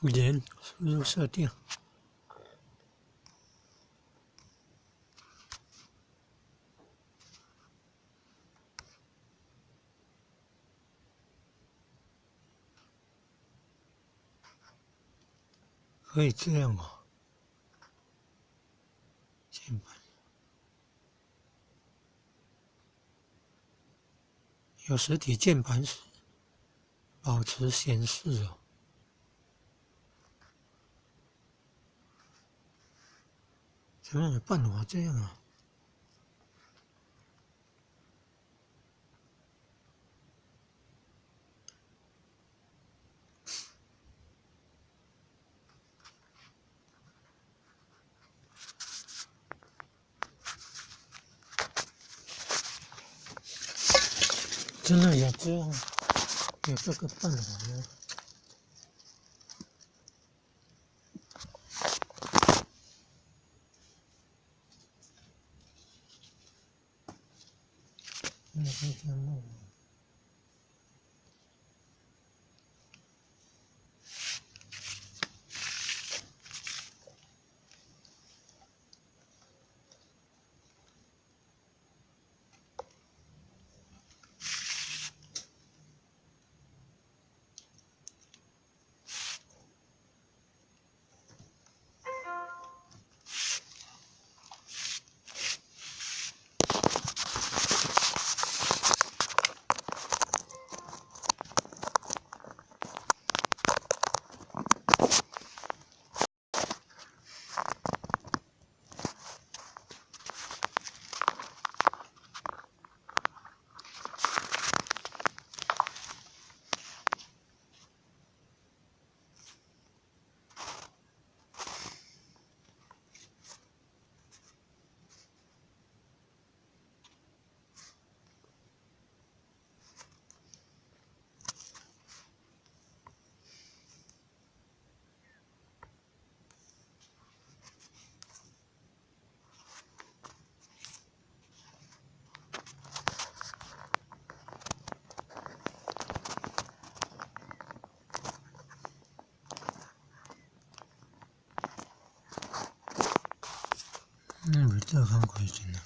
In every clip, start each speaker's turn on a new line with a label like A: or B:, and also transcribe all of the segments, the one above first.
A: 语言输入设定。可以这样哦，键盘有实体键盘时保持显示哦。怎么有办法这样啊？真的有这样，有这个办法吗？真的可以这样弄吗？嗯，袂做工课阵啊。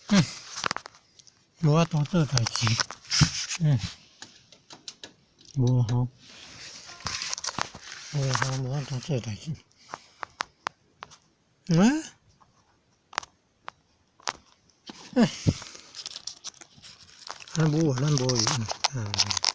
A: 嗯，無法度做代誌，無吼，無吼，無法度做代誌。嗯？哎，咱無啊，咱無用，嗯。